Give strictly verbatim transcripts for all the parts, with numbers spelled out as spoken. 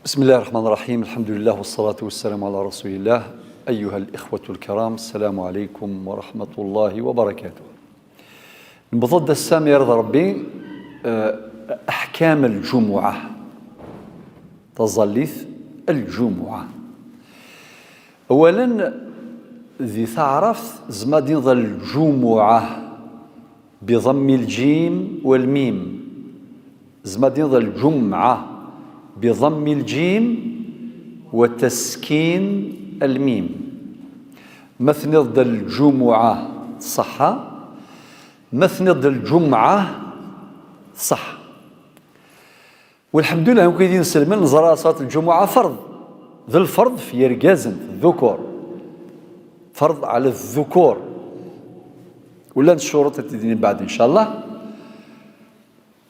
بسم الله الرحمن الرحيم. الحمد لله والصلاة والسلام على رسول الله. أيها الإخوة الكرام، السلام عليكم ورحمة الله وبركاته. Newweḍ-d ass-a, ma yirḍ Ṛebbi, eh, أحكام الجمعة. Taẓallit الجمعة. أولا، di taɛrabt, tzemreḍ ad d-tiniḍ الجمعة بضم الجيم والميم. tzemreḍ ad d-tiniḍ الجمعة بضم الجيم وتسكين الميم. Ma tenniḍ-d الجمعة, ṣṣeḥḥa. Ma tenniḍ-d الجمعة, ṣṣeḥḥa. والحمد لله, nekk d inselmen, neẓra ṣalat lǧumuɛa فرض. D lferḍ f yirgazen, الذكور. فرض على الذكور. Ula d ccuruṭ ad t-id-nini mbeɛd, إن شاء الله.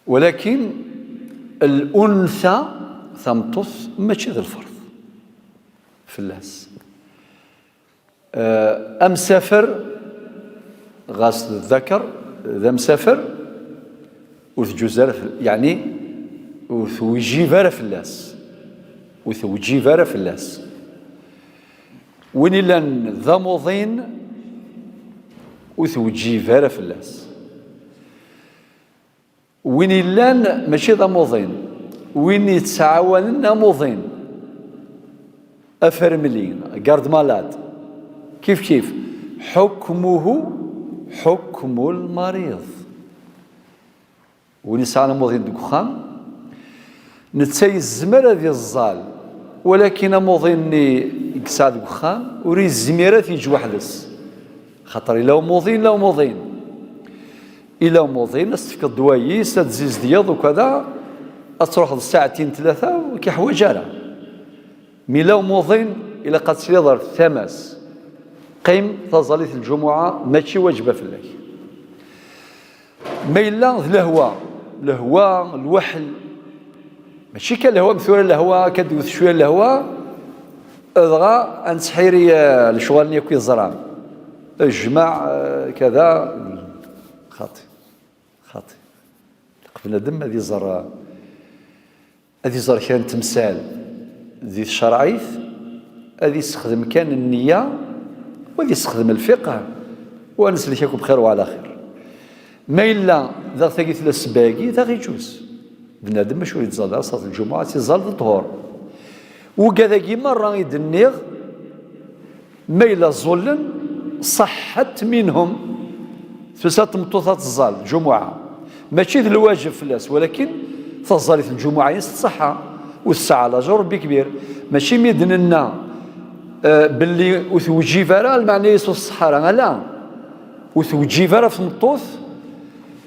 ولكن الأنثى, tameṭṭut, mačči d lferḍ fell-as. Eh, amsafer, ɣas d ذكر, d amsafer, ur teǧǧuz ara fell-, yeɛni, ur tewjib ara fell-as. Ur tewjib ara fell-as. Win illan d amuḍin, ur tewjib ara fell-as. Win illan mačči d amuḍin, win yettɛawanen amuḍin, afermli, garde-malade, kif kif, حكمه حكم المريض. Win yesɛan amuḍin deg uxxam, netta yezmer ad iẓẓal, walakin amuḍin-nni i yesɛa deg uxxam ur yezmir ad t-yeǧǧ weḥd-s. Xaṭer ila umuḍin, ila umuḍin. Ila umuḍin, ad s-tefkeḍ ddwa-is, ad tzizdeyeḍ ukada, ad truḥeḍ ssaɛtin tlata, ur k-iḥwaǧ ara. Mi ila umuḍin, ilaq ad tiliḍ ar tama-s. Qqim, taẓallit n lǧumuɛa mačči wajba fell-ak. Ma yella d lehwa, lehwa, lweḥl, mačči kan lehwa, am tura lehwa, akka d-tewwet cwiya lehwa, dɣa ad nettḥiri, eh, lecɣal-nni akk i teẓram. Jmaɛ, eh, kada, xaṭi, xaṭi. Ilaq bnadem ad iẓer, ad iẓer kra n temsal di tcerɛit, ad yessexdem kan nniya, u ad yessexdem lfiqh, u ad neslek akk bxir wa ɛla xir. Ma yella daɣ tagi tella ssebba-agi, daɣ iǧuz. Bnadem mačči ur yettẓalla ara ṣalat lǧumuɛa, ad tt-iẓẓal d ṭṭhur. Wigad-agi merra i d-nniɣ, ma yella ẓẓullen, ṣaḥḥet minhum. Tusa tmeṭṭut ad tẓẓal lǧumuɛa. Mačči d lwajeb fell-as, walakin taẓẓalit n lǧumuɛa-ines tṣaḥḥa. Ur tesɛa lajur Rebbi kbir. Mačči mi d-nenna, eh, belli ur tewjib ara, lmeɛna-is ur tṣaḥḥa ara. Ala, ur tewjib ara f tmeṭṭut,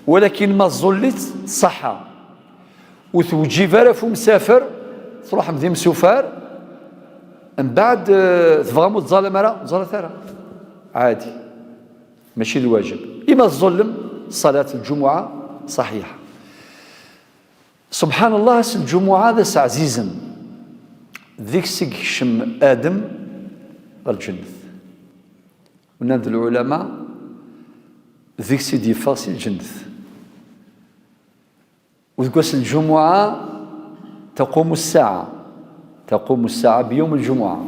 walakin ma tẓullit tṣaḥḥa. Ur tewjib ara f umsafer, truḥem d imsufar, mbeɛd, eh, tebɣam ur tẓallam ara, ur tẓallat ara. Ɛadi. Mačči d lwajeb. Ima tẓullem, ṣalat lǧumuɛa ṣaḥiḥa. Subḥan Allah, ass n lǧumuɛa d ass ɛzizen. Deg-s i yekcem Adem ɣer lǧennet. Nnan-d lɛulama, deg-s i d-yeffeɣ si lǧennet. U deg wass n lǧumuɛa, تقوم الساعة. تقوم الساعة بيوم الجمعة.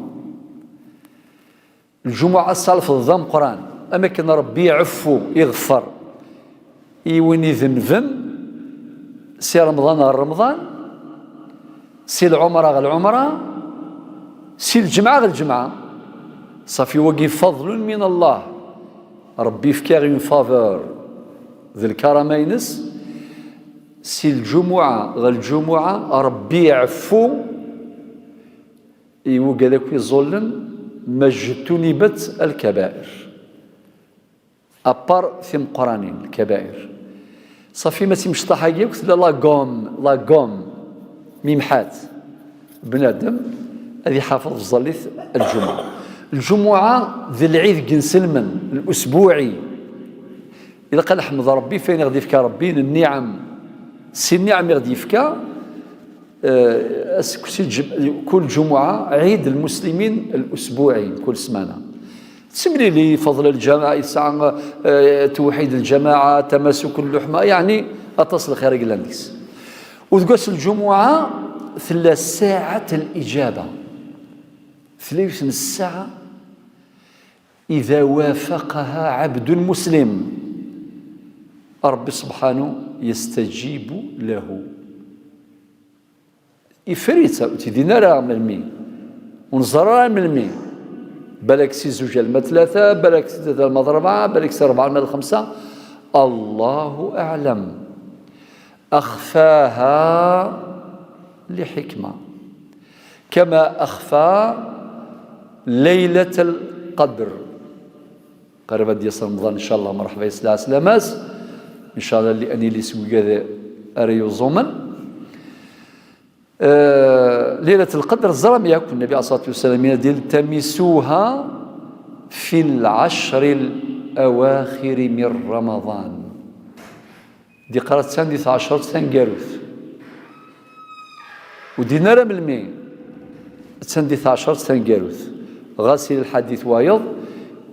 Lǧumuɛa ass-a lfeḍl d ameqqran, am akken Rebbi iɛeffu, iɣeffer i win idenben si Remḍan ɣer Remḍan, si lɛumra ɣer lɛumra, si lǧemɛa ɣer lǧemɛa. Ṣafi, wagi فضل من الله. Rebbi yefka une faveur d lkarama-ines. Si lǧumuɛa ɣer lǧumuɛa, Rebbi iɛeffu i wigad akk iẓullen, ما اجتنبت الكبائر. À part timeqqranin, lkabair. Ṣafi, ma d timecṭaḥ-agi akk tella la gomme, la gomme, mimḥat. Bnadem ad iḥafeḍ f tẓallit n lǧumuɛa. Lǧumuɛa d lɛid deg inselmen, الأسبوعي. Ilaq ad neḥmed Rebbi f wayen i ɣ-d-ifka Rebbi n nniɛam. Si nniɛam i ɣ-d-ifka, eh, ass-, si lǧem-, kul ǧumuɛa, ɛid lmuslimin الأسبوعي, kul ssmana. Ttemlili, fadl lǧamaɛa, yesɛa, eh, tewḥid lǧamaɛa, tamasuk n luḥma, yeɛni aṭas n lxir i yellan deg-s. U deg wass n lǧumuɛa, Tella ssaɛat al-ijaba. Tella yiwet n ssaɛa, إذا وافقها عبد مسلم، Ṛebbi subḥanu يستجيب له. Iffer-itt, ur tt-id-yenni ara melmi, ur neẓri ara melmi. Balak si zzuǧ alma tlata, balak si tlata alma ṛebɛa, balak si ṛebɛa alma lxemsa. الله أعلم. أخفاها لحكمة، كما أخفى ليلة القدر. Qrib ad d-yas Remḍan, ncallah, merḥba yes, lɛeslama-s. Ncallah, li ad nili seg wigad ara yuẓumen. Eh, Laylat Lqadr, teẓram yakk, Nnabi ɛalayhi ṣṣalatu wassalam yenna-d: التمسوها في العشر الأواخر من رمضان. D-iqqar attan di tɛecṛet taneggarut. Ur d-yenni ara melmi. Attan di tɛecṛet taneggarut. Ɣas yella lḥadit wayeḍ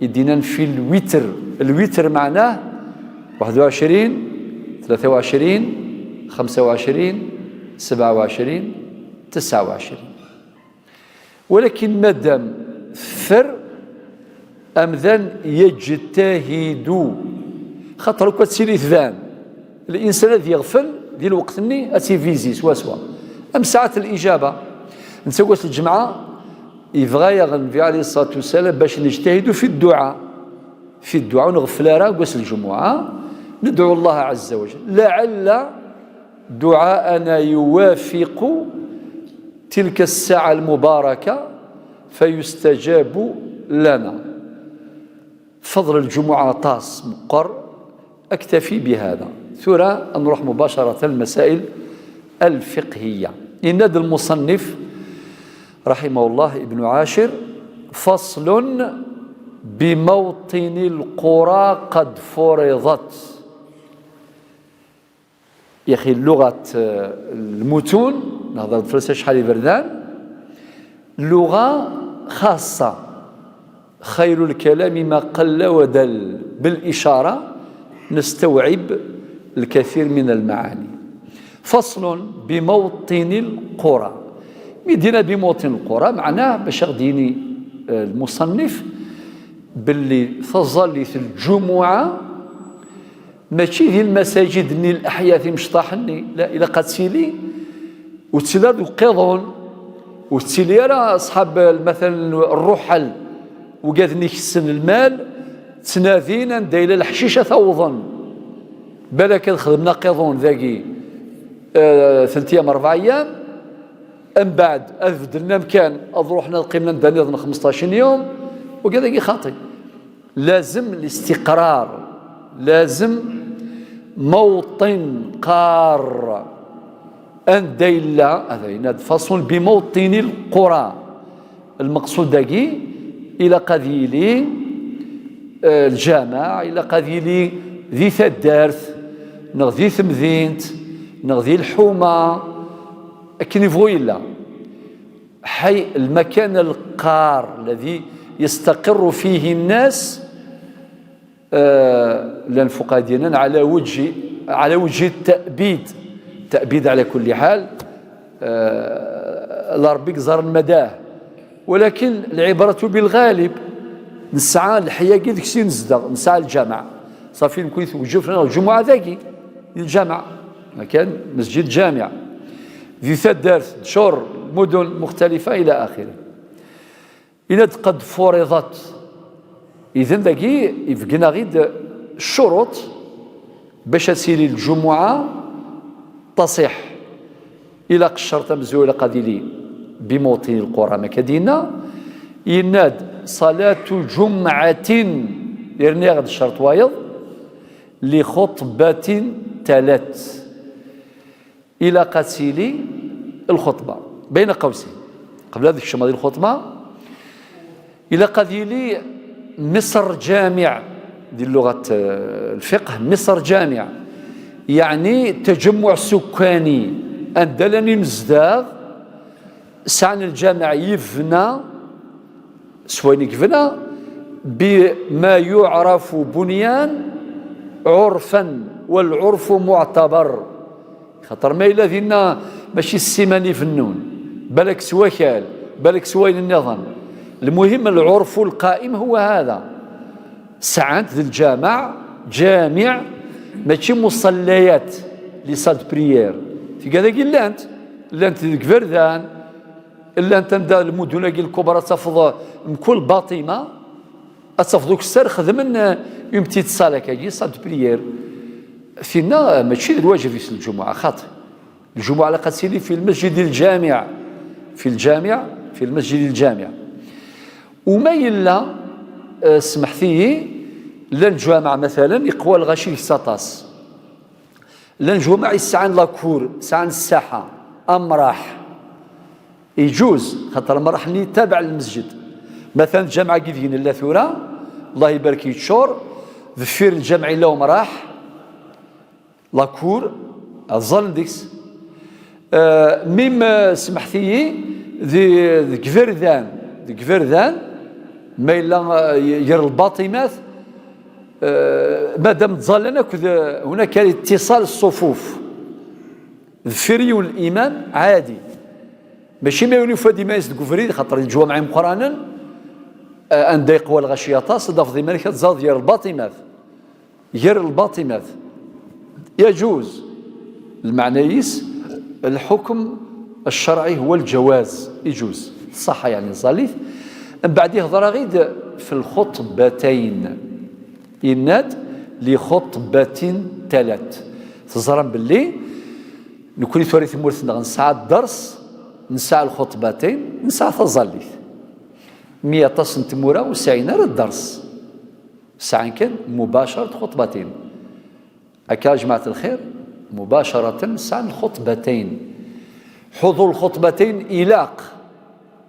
i d-yennan في الوتر. الوتر معناه واحد وعشرين، ثلاثة وعشرين، خمسة وعشرين، سبعة وعشرين، تسعة وعشرين. Walakin madam teffer, amdan yejtahidu. Xaṭer akk ad tili tban, linsan ad yeɣfel di lweqt-nni, ad tivizi swaswa. Am saɛat lijaba. Netta ass lǧemɛa, yebɣa-yaɣ Nnbi ɛalayhi ṣṣalatu wassalam bac nejtahidu fi dduɛa. Fi dduɛa, ur nɣeffel ara deg wass lǧumuɛa. Nedɛu Allah ɛazza wa jal. لعل دعاءنا يوافق تلك الساعة المباركة فيستجاب لنا. Fadl lǧumuɛa aṭas meqqer. أكتفي بهذا. Tura ad nruḥ مباشرة للمسائل الفقهية. Yenna-d lmuṣannif, raḥimahullah, Ibnu Ɛacir: فصل بموطن القرى قد فرضت. Yaxi, lluɣat, eh, lmutun, nehḍer-d fell-as acḥal iberdan, lluɣa xaṣṣa. خير الكلام ما قل ودل. بالإشارة نستوعب الكثير من المعاني. فصل بموطن القرى. Mi d-yenna بموطن القرى, meɛnah bac aɣ-d-yini, eh, lmuṣannif belli taẓallit n lǧumuɛa mačči di lmasajid-nni, leḥya timecṭaḥ-nni, la, ilaq ad tili, ur tettili ara deg uqiḍun, ur tettili ara aṣḥab, lmatala, ṛṛuḥal, wigad-nni ikessen lmal, ttnadin anda yella leḥcic ad t-awḍen. Balak ad xedmen aqiḍun dagi, eh, tlata ayyam, ṛebɛa ayyam, mbeɛd ad beddlen amkan, ad ṛuḥen ad qqimen anda nniḍen xmesṭac n yum, wigad-agi xaṭi. Lazem listiqrar, lazem mawṭin qarr. Anda yella, hada yenna-d faṣun bi mawṭini lqura. Lmeqṣud dagi, ilaq ad yili, eh, lǧameɛ, ilaq ad yili di taddart, neɣ di temdint, neɣ di lḥuma, akken ibɣu yella. حي المكان القار الذي يستقر فيه الناس، آه، llan fuqaha d-yennan على وجه، على وجه التأبيد. تأبيد على كل حال، آه، la Rebbi yeẓran ma d-, ولكن العبرة بالغالب. Nesɛa leḥya-agi deg-s i nezdeɣ, nesɛa lǧameɛ. Ṣafi, nekni twejjef lǧumuɛa dagi, di lǧameɛ. Makan مسجد جامع. Di taddart, ddcur, mudun muxtalifa, ila axiri. Yenna-d قد فرضت. Idan dagi, ibeggen-aɣ-id ccuruṭ bac ad tili lǧumuɛa تصح. Ilaq ccerṭ amezwaru, ilaq ad yili بموطن القرى, ma akka d-yenna. Yenna-d صلاة جمعة, yerna-yaɣ-d ccerṭ wayeḍ, لخطبة تلت. Ilaq ad tili lxuṭba, بين قوسين, qbel ad kecmeɣ di lxuṭba, ilaq ad yili مصر جامع, di lluɣat, eh, lfiqh, مصر جامع, yeɛni تجمع سكاني, anda llan imezdaɣ, sɛan lǧameɛ yebna, s wayen i yebna, بما يعرف بنيان عرفا والعرف معتبر. Xaṭer ma yella dinna Mačči s ssiman i bennun, balak s wakal, balak s wayen nniḍen. Lmuhim, العرف القائم هو هذا. Sɛant d lǧameɛ, ǧamiɛ, mačči muṣallayat, les salles de prière. Tigad-agi llant, llant deg iberdan, llant anda lmudun-agi lkubra ad tafeḍ mkul baṭima, ad tafeḍ ukessar xedmen, eh, une petite salle akkagi, salle de prière. Tinna, eh, mačči d lwajeb-is lǧumuɛa, xaṭi. Lǧumuɛa ilaq ad tili fi lmasjid lǧamiɛ, fi lǧamiɛ, fi lmasjid lǧamiɛ. Uma yella, eh, smeḥt-iyi, llan lǧumaɛ, matalan, iqwa lɣaci deg-s aṭas. Llan lǧumaɛ yesɛan la cour, sɛan ssaḥa, amraḥ. Iǧuz, xaṭer amraḥ-nni tabeɛ lmesǧid. Matalan, lǧameɛ-agi deg nella tura, Allah ibarek, yeččur, deffir lǧameɛ yella umraḥ, la cour, ad ẓallen deg-s. Eh, mim, eh, smeḥt-iyi, di, deg iberdan, deg iberdan, ma yella, eh, ger lbaṭimat, eh, madam ttẓallan akked, eh, هناك اتصال الصفوف. Deffir yiwen limam ɛadi. Mačči ma yiwen yufa-d iman-is deg ubrid, xaṭer leǧwameɛ imeqqranen, eh, anda yeqwa lɣaci aṭas, ad tafeḍ iman-ik ad tẓalleḍ ger lbaṭimat. Ger lbaṭimat. Yaǧuz. Lmeɛna-is, الحكم الشرعي هو الجواز. Iǧuz. Ṣṣaḥa, yeɛni, tẓallit. Mbeɛd ihḍer-aɣ-id fi lxuṭbatayn. Yenna-d, لخطبة تلت. Teẓram belli nekni tura di tmurt-nneɣ nesɛa dders, nesɛa lxuṭbatayn, nesɛa taẓallit. Mi aṭas n tmura ur sɛin ara dders. Sɛan kan مباشرة xutbatin. Akka, a jmaɛt lxir, مباشرة sɛan lxuṭbatayn. حضور الخطبتين ilaq.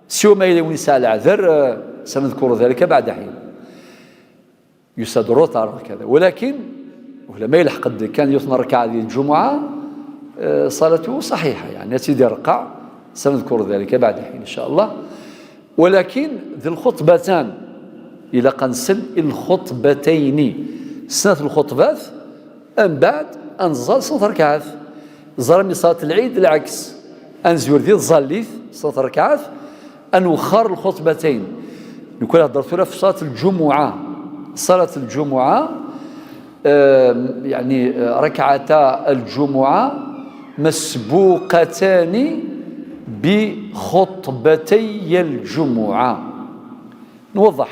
Siwa ma yella win yesɛa leɛder, eh, سنذكر ذلك بعد حين. Yusa-d retard وكذا. ولكن, ولما يلحق kan yiwet n rrkaɛa di lǧumuɛa, eh, صلاته صحيحة, yeɛni, ad tt-id-ireqqeɛ, سنذكر ذلك بعد حين إن شاء الله. ولكن di lxuṭbatan, ilaq ad nsel i lxuṭbatayni. Snat lxuṭbat, mbeɛd ad nẓall snat rrkaɛat. Ẓer mi ṣalat lɛid, lɛeks. Ad nezwir di tẓallit, snat rrkaɛat, ad nwexxer lxuṭbatayn. Nekk ad hedder tura ɣef ṣalat lǧumuɛa. Ṣalat lǧumuɛa, eh, yeɛni, eh, ركعتا الجمعة مسبوقتان بخطبتي الجمعة. Nweddeḥ.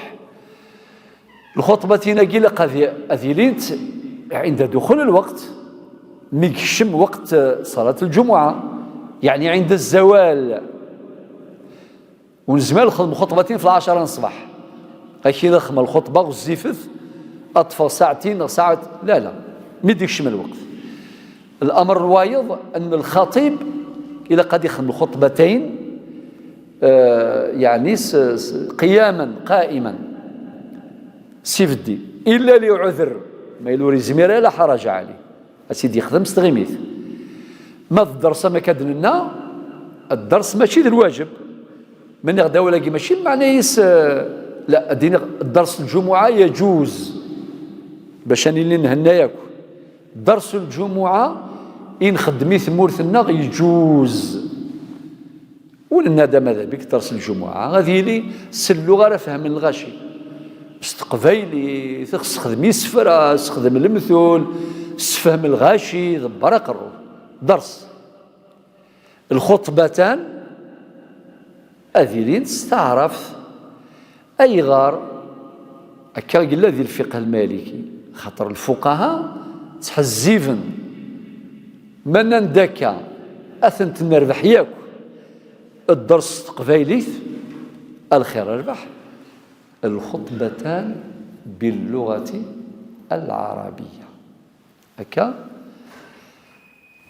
Lxuṭbatin-agi ilaq ad, ad ilint عند دخول الوقت, mi yekcem وقت صلاة الجمعة, yeɛni عند الزوال. Ur nezmir ad nexdem lxuṭbatin fi lɛecṛa n ṣṣbeḥ. Akken ad nexdem lxuṭba ɣezzifet, ad ṭṭfeɣ saɛtin neɣ saɛet, la, la. Mi d-yekcem lweqt. الأمر الوايض أن الخطيب ilaq ad ixdem lxuṭbatayn, eh, yeɛni s, s, قياما, قائما. S ibeddi. إلا لعذر. Ma yella ur yezmir ara, لا حرج عليه. Ad tt-id-yexdem s tɣimit. Ma d dders, am akka d-nenna, dders mačči d lwajeb. Ma nniɣ-d awal-agi mačči lmeɛna-is, eh, la, ad d-iniɣ dders n lǧumuɛa yaǧuz. Bac ad nili nhenna yakk. Dders n lǧumuɛa i nxeddem i tmurt-nneɣ yeǧuz. Ur nenna-d ama d abik dders n lǧumuɛa, ad yili s lluɣa ara fehmen lɣaci. S teqbaylit, sexdem isefra, sexdem lemtul, sefhem lɣaci, ḍebber aqerru. Dders. Lxuṭbatan ad ilint s taɛrabt. Ayɣer? Akka i yella di lfiqh lmaliki, xaṭer lfuqaha ttḥezziben, ma nnan-d akka, ad tent-nerbeḥ yakk. Dders s teqbaylit, a lxir, rbeḥ. الخطبتان باللغة العربية. Akka.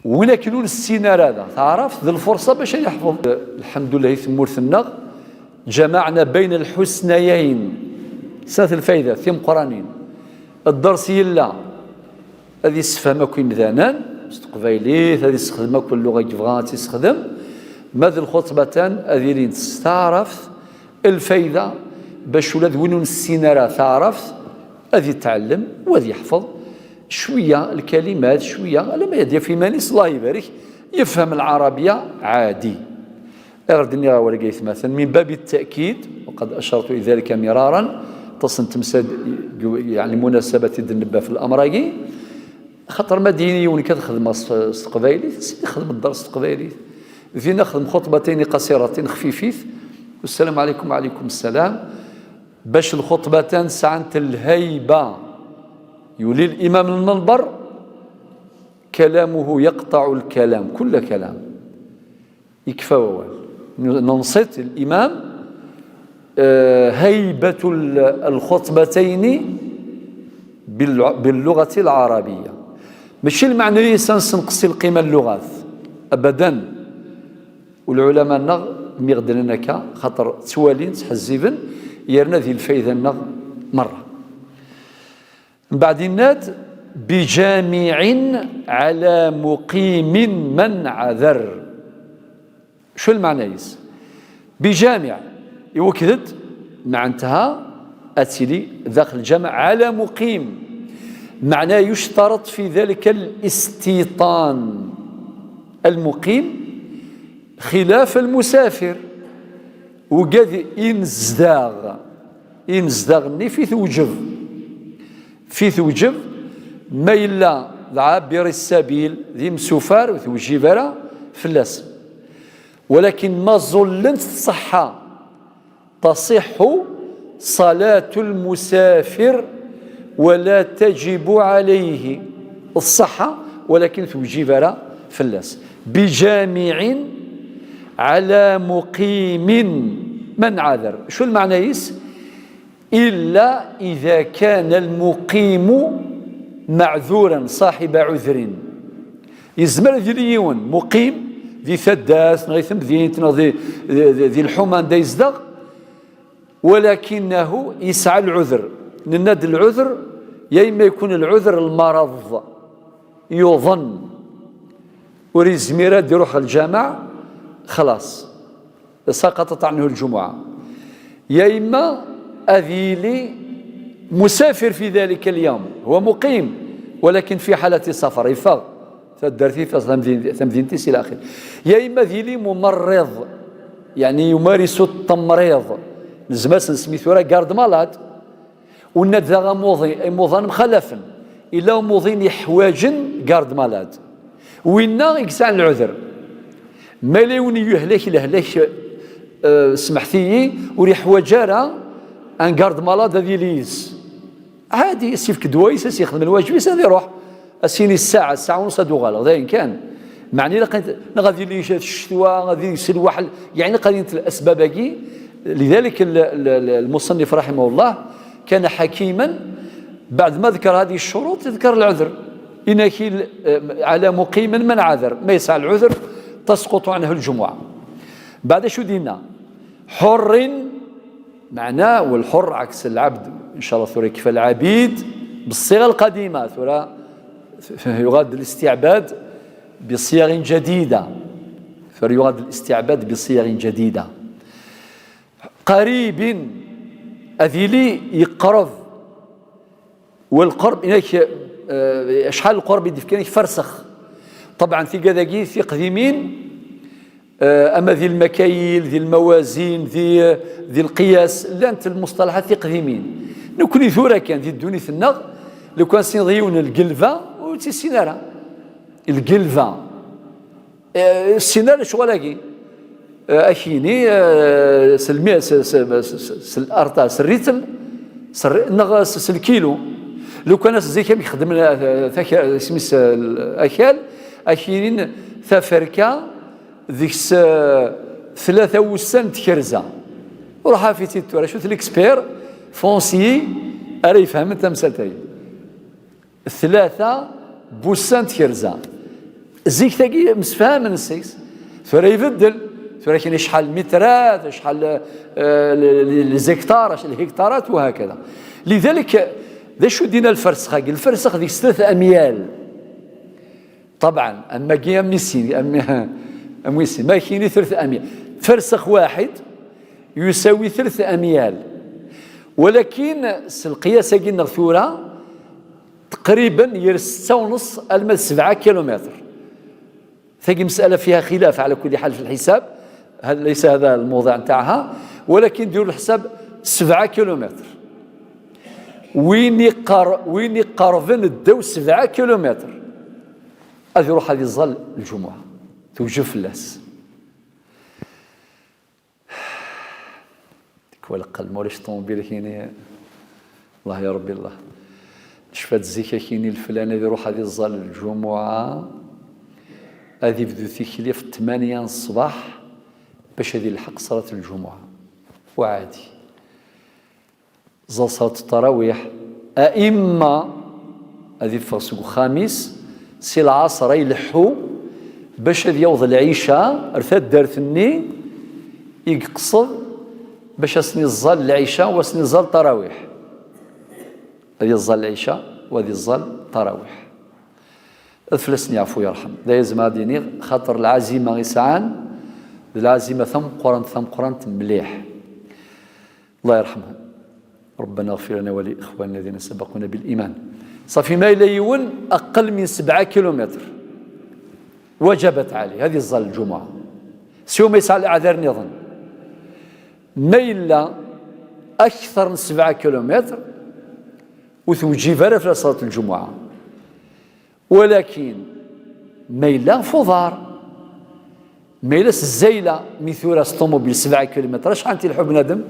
Win akken ur nessin ara da taɛrabt, d lfurṣa bac ad yeḥfeḍ. Lḥemdullah, i tmurt-nneɣ, جمعنا بين الحسنيين. Snat lfaydat timeqqranin. Dders yella ad yessefhem akk imdanen s teqbaylit, ad yessexdem akk lluɣa i yebɣa ad tt-yessexdem. Ma d lxuṭbatan ad ilint s taɛrabt, lfayda, bac ula d win ur nessin ara taɛrabt ad yetɛellem u ad yeḥfeḍ cwiya lkalimat, cwiya, alamma ad yaf iman-is, Allah ibarek, Yefhem lɛarabiya ɛadi. Ayɣer d-nniɣ awal-agi, aytmaten? Min babi ttaɛkid, waqad acartu i dalika miraran, aṭas n temsal, yeɛni lmunasabat i d-nebba f lamr-agi. Xaṭer ma d-yini yiwen kan ad xedmeɣ s, s teqbaylit, sidi xdem ddar s teqbaylit. Dinna xdem xuṭbatayni qasiratin, xfifit. Wassalam ɛalaykum. Ɛalaykum ssalam. Bac lxuṭbatan sɛant lhayba. Yuli limam lmenber, kalamuhu yaqṭaɛu lkalam, kulla kalam. Yekfa wawal. Nenṣit limam, eh, haybatu l-, lxuṭbatayni bil-, billugati lɛarabiya. Mačči lmeɛna-is ad nessenqes si lqima n lluɣat. Abadan. U lɛulama-nneɣ mi ɣ-d-nnan akka, xaṭer ttwalin, ttḥezziben, yerna di lfayda-nneɣ merra. Mbeɛd yenna-d, bijamiɛin ɛala muqimin man ɛadar. Acu lmeɛna-is? Bijamiɛ, iwekked-d, meɛnetha ad tili daxel lǧameɛ ɛala muqim. Meɛna yuctareṭ fi dalika listiṭan. Almuqim xilaf almusafir. Ugad inezdaɣ. Inezdaɣ-nni fi tewjeb. Fi tewjeb, ma yella d ɛabiri ssabil, d imsufar, ur tewjib ara fell-as. Walakin ma ẓullent tṣeḥḥa, تصح صلاة المسافر ولا تجب عليه. Tṣeḥḥa, walakin ur tewjib ara fell-as. بجامع على مقيم من عذر. Acu lmeɛna-is? إلا إذا كان المقيم معذورا صاحب عذر. Yezmer ad yili yiwen muqim di taddart, neɣ di temdint, neɣ di, di, di, di lḥuma anda yezdeɣ, ولكنه yesɛa lɛudr. Nenna-d lɛudr, ya imma yekun lɛudr lmareḍ, yuḍen, ur yezmir ad iruḥ ɣer lǧameɛ, xlaṣ, سقطت عنه الجمعة. Ya imma ad yili مسافر في ذلك اليوم، هو مقيم، ولكن في حالة سفر، yeffeɣ taddart-is, tamdint-is, إلى آخره. Ya imma ad yili ممرض، يعني يمارس التمريض، nezmer ad s-nsemmi tura garde-malade. U nenna-d daɣ amuḍi, imuḍan mxalafen. Illa umuḍin iḥwaǧen garde-malade. Winna i yesɛan lɛudr. Ma yella yiwen yuhlak lehlak, eh, smeḥt-iyi, ur yeḥwaǧ ara un garde-malade ad yili yid-s. Ɛadi, as-yefk ddwa-is, as-yexdem lwaǧeb-is, ad iruḥ. As-yini ssaɛa, ssaɛa u nus ad uɣaleɣ, d ayen kan. Meɛna ilaq ad, neɣ ad yili ccetwa, ad yili s lwaḥel, yeɛni qadint lasbab-agi. لذلك ال-، ال-، ال-، المصنف رحمه الله كان حكيما، بعد ما ذكر هذه الشروط يذكر العذر. Inna-k, eh, على مقيم من عذر، ma yesɛa lɛudr تسقط عنه الجمعة. Mbeɛd acu d-yenna? حر، meɛna, والحر عكس العبد، إن شاء الله tura yekfa العبيد بالصيغة القديمة، tura yuɣal-d الاستعباد بصيغ جديدة، tura yuɣal-d الاستعباد بصيغ جديدة. قريب، ad yili yeqreb. والقرب, inak, eh, acḥal lqurb i d-ifkan, inak farsex. Ṭebɛen, tigad-agi tiqdimin, eh, ama di lmakayil, di lmawazin, di, di lqiyas, llant lmusṭalaḥat tiqdimin. Nekni tura kan, di ddunit-nneɣ, lukan tessneḍ yiwen lgelba, ur tt-issin ara. Lgelba. Eh, ur tessin ara lecɣal-agi. Eh, ad k-yini, eh, s lmi-, s, s, s, s, s l'arta, s rritl, s rri-, neɣ s, s lkilu. Lukan ass zik amek xedmen, eh, taka-, isem-is, eh, akal, ad k-yinin taferka deg-s, eh, tlata wussan n tkerza. Ruḥ af-itt-id tura, acu-t l'expert foncier ara yefhmen tamsalt-agi. Tlata n wussan n tkerza. Zik tagi msefhamen seg-s. Tura ibeddel. Tura kien acḥal mitrat, acḥal, eh, les hectares, acḥal hectares, وهكذا. لذلك, d acu d-yenna lfersex-agi? Lfersex deg-s tlata amyal. طبعا, am wagi, am wis sin, am, am wis sin. Ma kini tlata amyal. Fersex واحد يساوي tlata amyal. Walakin, s lqiyas-agi-nneɣ tura, تقريبا ger setta u nus alma d sebɛa kilumitr. Tagi مسألة فيها خلاف على كل حال في الحساب، هذا ليس هذا الموضع نتاعها، ولكن ديروا الحساب سبعة كيلومتر. وين يقر-، وين يقربن الدو سبعة كيلومتر، هذه يروح هذه الظل الجمعة، توجب في اللاس. Tikwal qqel ma ulac ṭumubil kini. الله يا ربي الله. شفات زيك كيني الفلان هذه يروح هذه الظل الجمعة، هذه يبدو تيكلي في ثمانية الصباح باش هذه يلحق صلاة الجمعة. وعادي زال صلاة التراويح. أئمة هذه يفغ سوق خامس سي العصر يلحو باش هذه يوض العشاء رثاد دارت الني يقصد باش أسني الظل العشاء وأسني الظل التراويح. هذه الظل العشاء وهذه الظل التراويح. الفلسني عفو يرحم. لا يزم هذه خاطر العزيمة يسعان، العزيمة ثم قرنت، ثم قرنت مليح. الله يرحمهم. ربنا اغفر لنا ولإخواننا الذين سبقونا بالإيمان. صافي ما إلا يون أقل من سبعة كيلومتر وجبت عليه هذه الظل الجمعة. سيو ما يسعى الأعذار نظن. ما إلا أكثر من سبعة كيلومتر وتوجب على صلاة الجمعة. ولكن ما إلا فضار، ما إلا الزيلة مثورة طوموبيل سبعة كيلومتر، شحال تلحو بنادم؟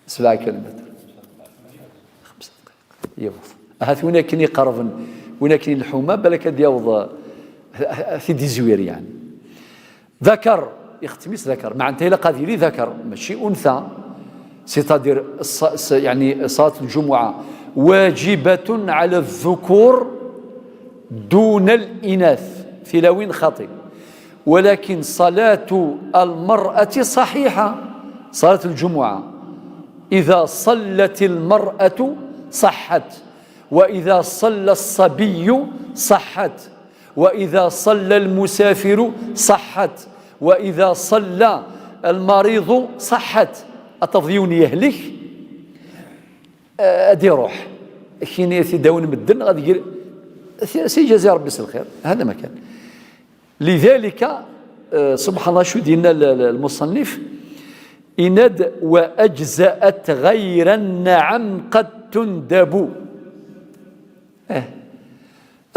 سبعة كيلومتر. خمسة دقائق. يوض. هات وين كاين يقربن، وين كاين الحومة، بالك هاد يوض، في ديزوير يعني. ذكر، يختميس ذكر، معناتها إلا قاديري ذكر، ماشي أنثى. C'est-à-dire الص-، الص-، يعني صلاة الجمعة واجبة على الذكور دون الإناث، في لاوين خطي. ولكن صلاة المرأة صحيحة، صلاة الجمعة إذا صلت المرأة صحت، وإذا صلى الصبي صحت، وإذا صلى المسافر صحت، وإذا صلى المريض صحت. أتفضيون يهلك، آه، أدي روح. كيني في داون مدن، غادي يجي، سي جزي ربي الخير. هذا ما كان. لذلك، آه، سبحان الله، شو دينا ال-، ال-، المصنف؟ إند وأجزأت غير النعم قد تندب. إيه.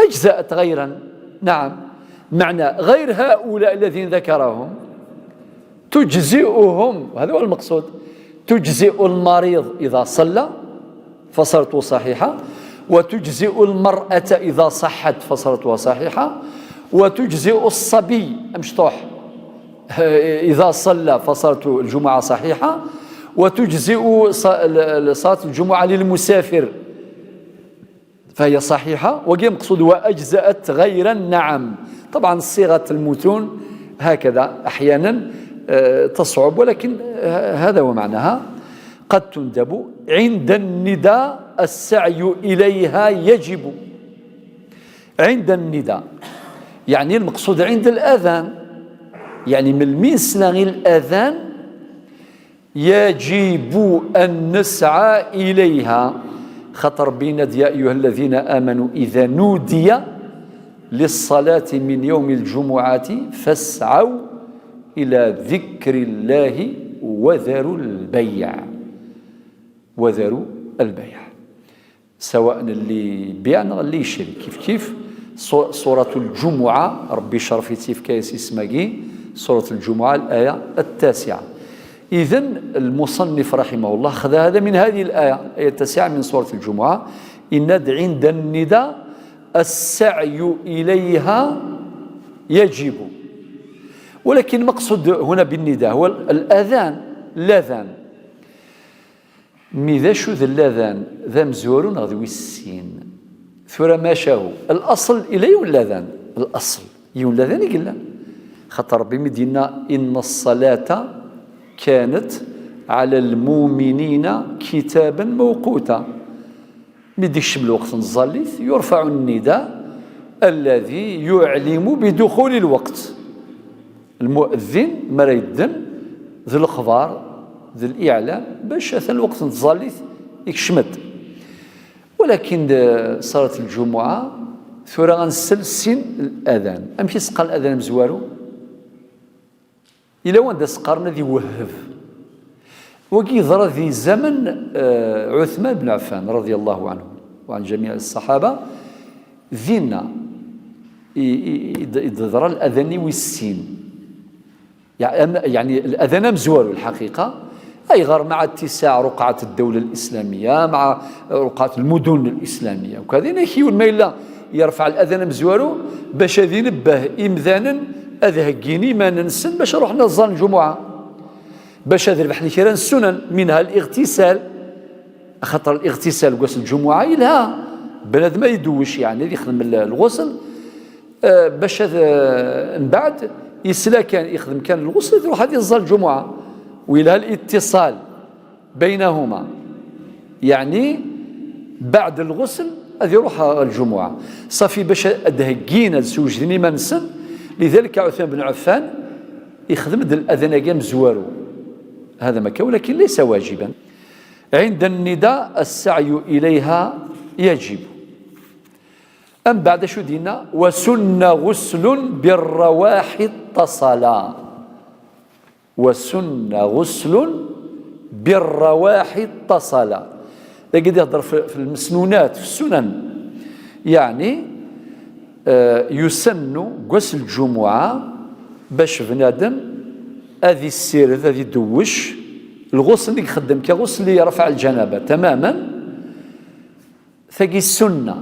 أجزأت غيرا، نعم، معنى غير هؤلاء الذين ذكرهم تجزئهم، هذا هو المقصود، تجزئ المريض إذا صلى فصلاته صحيحة، وتجزئ المرأة إذا صحت فصلاتها صحيحة، وتجزئ الصبي المشطوح إذا صلى فصلاة الجمعة صحيحة، وتجزئ ص-، ال-، ال-، صلاة الجمعة للمسافر فهي صحيحة، وكي مقصود وأجزأت غير النعم. طبعا صيغة المتون هكذا أحيانا، آه، تصعب، ولكن ه-، هذا هو معناها. قد تندب عند النداء السعي إليها يجب. عند النداء، يعني المقصود عند الأذان، يعني من المين سنغي الأذان يجب أن نسعى إليها. خاطر بينات: يا أيها الذين آمنوا إذا نودي للصلاة من يوم الجمعة فاسعوا إلى ذكر الله وذروا البيع، وذروا البيع. سواء اللي يبيع ولا اللي يشري، كيف كيف. صو-، سورة الجمعة، ربي شرفي تيف كايس اسماقي، سورة الجمعة الآية التاسعة. إذن المصنف رحمه الله خذ هذا من هذه الآية، الآية التاسعة من سورة الجمعة: إند عند النداء السعي إليها يجب. ولكن المقصود هنا بالنداء هو الأذان، الأذان. Mi d acu d lladan, d amezwaru neɣ d wis sin? Tura macahu, الأصل إلا yiwen lladan, الأصل yiwen lladan i yellan. Xaṭer Ṛebbi mi d-yenna: إن الصلاة كانت على المؤمنين كتابا موقوتا. Mi d-ikcem lweqt n tẓallit, يرفع النداء الذي يعلم بدخول الوقت. Lmu'eddin mi ara yedden d lexbar, d liɛlam, bac atan lweqt n tẓallit ikcem-d. Walakin d ṣalat lǧumuɛa, Tura ad nsel sin l-adan. Amek i s-qqaren adan amezwaru? Yella wanda s-qqaren ad iwehheb. Wagi yeḍra di zaman, eh, Ɛuthman ben Ɛeffan, radiyallahu anhu, wa an jamiɛ ṣṣaḥaba. Dinna i, i, i, i d-, i d-yeḍra l-adan-nni wis sin. Yeɛni, yeɛni, l-adan amezwaru, lḥaqiqa, ayɣer مع اتساع رقعة الدولة الإسلامية، مع رقعة المدن الإسلامية. Ukad-in ak yiwen ma yella yerfeɛ l-adan amezwaru, bac ad inebbeh imdanen ad heggin iman-nsen bac ad ruḥen ad ẓẓallen lǧumuɛa. Bac ad rebḥen kra n ssunan, منها الاغتسال. Axaṭer الاغتسال deg wass n lǧumuɛa yelha. Bnadem ad idewwec, yeɛni ad yexdem l-, lɣusl, eh, bac ad, eh, mbeɛd yesla kan, yexdem kan lɣusl, ad iruḥ ad iẓẓal lǧumuɛa. Wa yelha الاتصال بينهما. Yeɛni, mbeɛd lɣusl, ad iruḥ ɣer lǧumuɛa. Ṣafi, bac ad d-heggin, ad swejden iman-nsen, lidalik Ɛuthman ben Ɛeffan yexdem-d l-adan-agi amezwaru. هذا ما كان، ولكن ليس واجبا. عند النداء السعي إليها يجب. Mbeɛd acu d-yenna? وسن غسل بالرواح اتصلا. وسن غسل بالرواح اتصلا. Dagi d-ihedder f, f lmesnunat, f ssunan. Yeɛni, eh, يسن deg wass n lǧumuɛa bac bnadem ad issired, ad idewwec lɣusl i ixeddem, كغسل رفع الجنابة تماما. Tagi ssunna,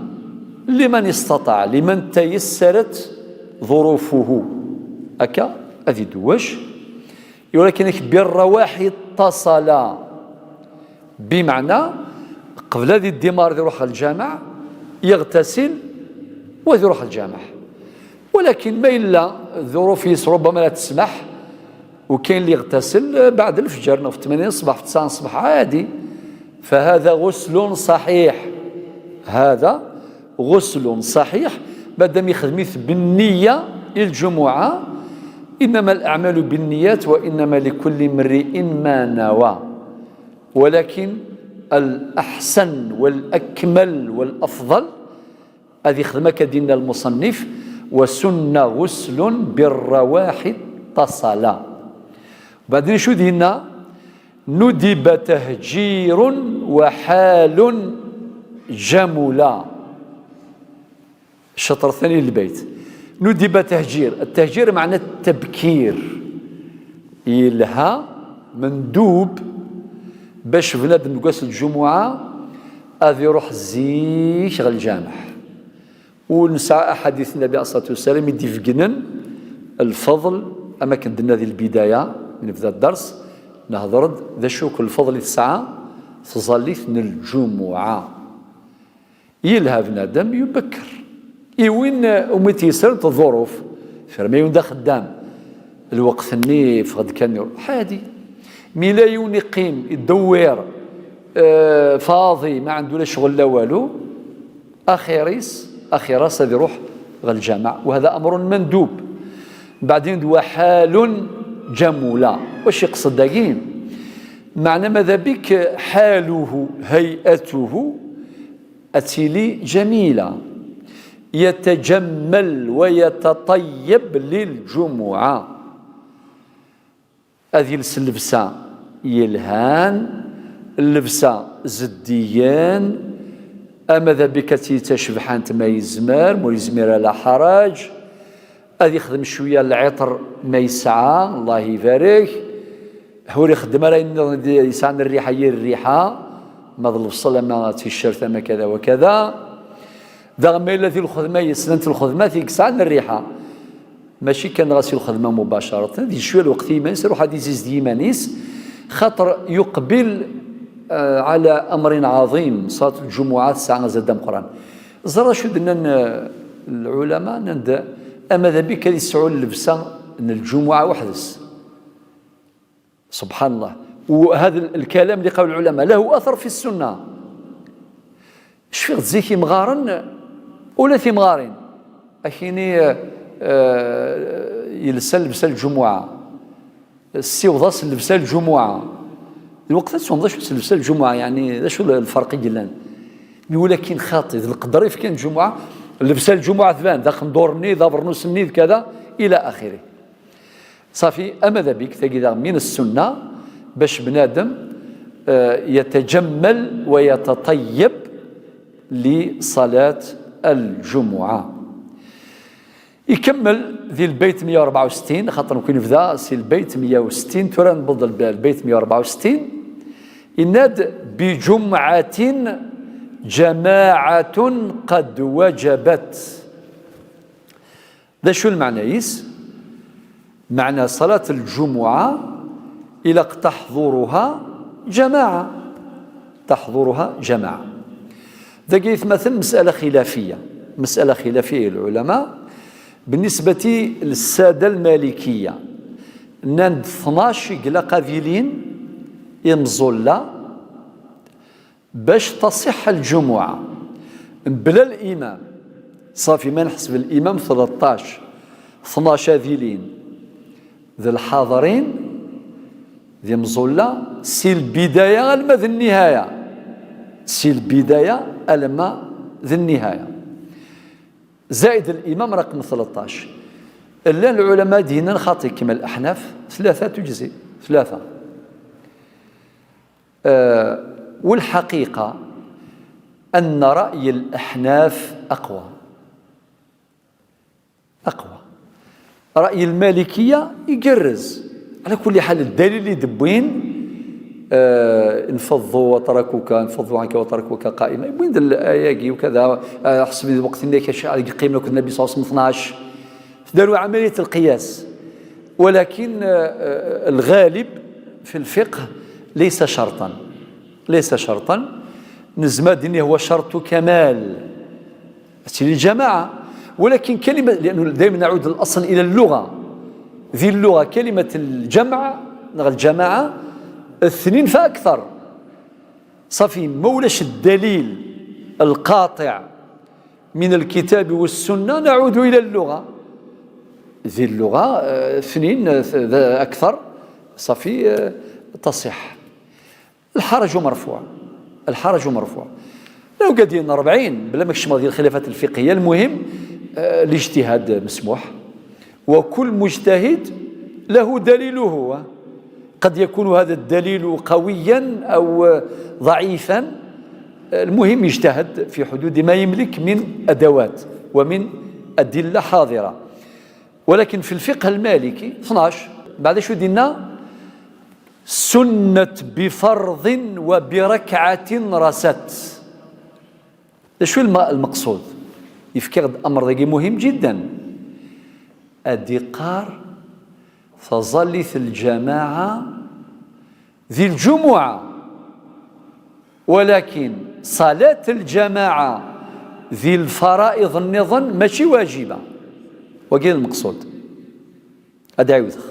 لمن استطاع، لمن تيسرت ظروفه. Akka, ad idewwec. Walakin ak بالرواح اتصلا. Bimeɛna, qbel ad iddimar ad iruḥ ɣer lǧameɛ, يغتسل u ad iruḥ ɣer lǧameɛ. Walakin ma yella ḍuruf-is ربما لا تسمح, وكاين اللي يغتسل بعد الفجر, neɣ في ثمانية الصباح, في تسعة الصباح, عادي. فهذا غسل صحيح. هذا غسل صحيح. مادام يخدم بالنية للجمعة، إنما الأعمال بالنيات وإنما لكل امرئ ما نوى. ولكن الأحسن والأكمل والأفضل هذه خدمة كدينا المصنف: وسن غسل بالرواح اتصلا. بعدين شو دينا؟ ندب تهجير وحال جملا. الشطر الثاني للبيت. ندب تهجير، التهجير معنى التبكير. Yelha, mendub, bac bnadem deg wass n lǧumuɛa ad iruḥ zik ɣer lǧameɛ. U nesɛa aḥadit n Nnbi alayhi ṣṣalatu wassalam i d-ibeggnen lfeḍl, am akken d-nenna di lbidaya, mi nebda dders, nehder-d d acu akk lfeḍl i tesɛa tẓallit n lǧumuɛa. Yelha bnadem yubekker. I win umi t-yesrent ḍḍuruf, tura ma yiwen d axeddam, lweqt-nni yeffeɣ-d kan, ḥadi. Mi la yiwen iqqim, idewwir, eh, faḍi, ma ɛendu la ccɣel la walu, axir-is, axir-as ad iruḥ ɣer lǧameɛ. وهذا أمر مندوب. Mbeɛd yenna-d: وحال جملا. Wacu iqsed dagi? Meɛna ماذا بك حاله، هيئته، ad tili جميلة. يتجمل ويتطيب للجمعة. Ad yels llebsa yelhan, llebsa zeddigen, ama d abik ad tili d tacebḥant ma yezmer, ma ur yezmir ala ḥaraǧ, ad yexdem cwiya lɛiṭer ma yesɛa, Allah ibarek, ur ixeddem ara ayen nniḍen i d-, yesɛan rriḥa, yir rriḥa, ma d lebṣel ama d ticcert ama kada wa kada. Daɣen ma yella di lxedma, yeslant lxedmat i yesɛan rriḥa. Mačči kan ɣas i lxedma mubacaratan, di cwiya lweqt i yiman-is, iruḥ ad izizdig iman-is, xaṭer yuqbil, eh, ɛala amrin ɛaḍim, ṣalat lǧumuɛa tesɛa azal d ameqqran. Ẓer acu d-nnan, eh, lɛulama, nnan-d, ama d abik ad yesɛu llebsa n lǧumuɛa weḥd-s. سبحان الله. وهذا ال-, الكلام اللي قاله العلماء له أثر في السنة. Cfiɣ-d zik imɣaren, ula timɣarin, akini, eh, yelsa llebsa lǧumuɛa, ssiweḍ-as llebsa lǧumuɛa. Lweqt ad tfehmeḍ d acu-tt llebsa lǧumuɛa, yeɛni d acu lferq i yellan. Mi walakin xaṭi, d lqedr i fkan lǧumuɛa, Llebsa n lǧumuɛa tban, d aqendur-nni, d abernus-nni, d kada, ila axiri. Safi, ama d abik, tagi daɣ min ssunna, bac bnadem, eh, yataǧammal wa yataṭayyab li ṣalat al-ǧumuɛa. Ikemmel di lbeyt meyya u rebɛa u settin, xaṭer nekk nebda si lbeyt meyya u settin, tura newweḍ lbe-, lbeyt meyya u rebɛa u settin, yenna-d: "Biǧumɛatin ǧamaɛatun qad wajabat." D acu lmeɛna-is? Meɛna ṣalat lǧumuɛa ilaq taḥḍuruha ǧamaɛa. Taḥḍuruha ǧamaɛa. Dagi yetmaten mes'ala xilafiyya. Mes'ala xilafiyya i lɛulama. Bennisbati lsada lmalikiyya, nnan-d tnac i ilaq ad ilin imẓulla bac taṣiḥ lǧumuɛa. Mebla limam, ṣafi, ma nḥesb limam tleṭṭac, tnac ad ilin d lḥaḍrin, d imẓulla, si lbidaya alma d nnihaya. Si lbidaya alma d nnihaya. Zaid limam raqem tleṭṭac. Llan lɛulama d-yennan xaṭi, kma leḥnaf, tlata tuǧzi, tlata. آه، والحقيقة أن رأي الأحناف أقوى. أقوى. رأي المالكية يقرز. على كل حال، الدليل اللي دبوين، آه، انفضوا وتركوك، انفضوا عنك وتركوك قائما. وين الآية وكذا، آه، حسب الوقت اللي كان شعر يقيم لك النبي صلى الله عليه وسلم اثناش. داروا عملية القياس. ولكن، آه، آه، الغالب في الفقه ليس شرطا. ليس شرطا. نزمة ديني هو شرط كمال. سيدي الجماعة. ولكن كلمة، لأنه دائما نعود الأصل إلى اللغة. ذي اللغة كلمة الجمع، نغ الجماعة، اثنين فأكثر. صافي، ما ولاش الدليل القاطع من الكتاب والسنة، نعود إلى اللغة. ذي اللغة، آه، اثنين، آه، ث-، ذا أكثر، صافي، آه، تصح. الحرج مرفوع. الحرج مرفوع. لو قاعدين أربعين، بلا ما كشمل هذه الخلافات الفقهية، المهم، آه، الاجتهاد مسموح. وكل مجتهد له دليله. قد يكون هذا الدليل قويا أو ضعيفا، المهم يجتهد في حدود ما يملك من أدوات ومن أدلة حاضرة. ولكن في الفقه المالكي اثناش، بعد شو دينا؟ سنت بفرض وبركعة رست. شو الم-، المقصود؟ يفكر الأمر ذاكي مهم جدا. أدي قار فظلت الجماعة ذي الجمعة، ولكن صلاة الجماعة ذي الفرائض النظن ماشي واجبة. وكاين المقصود. هذا يوثخ.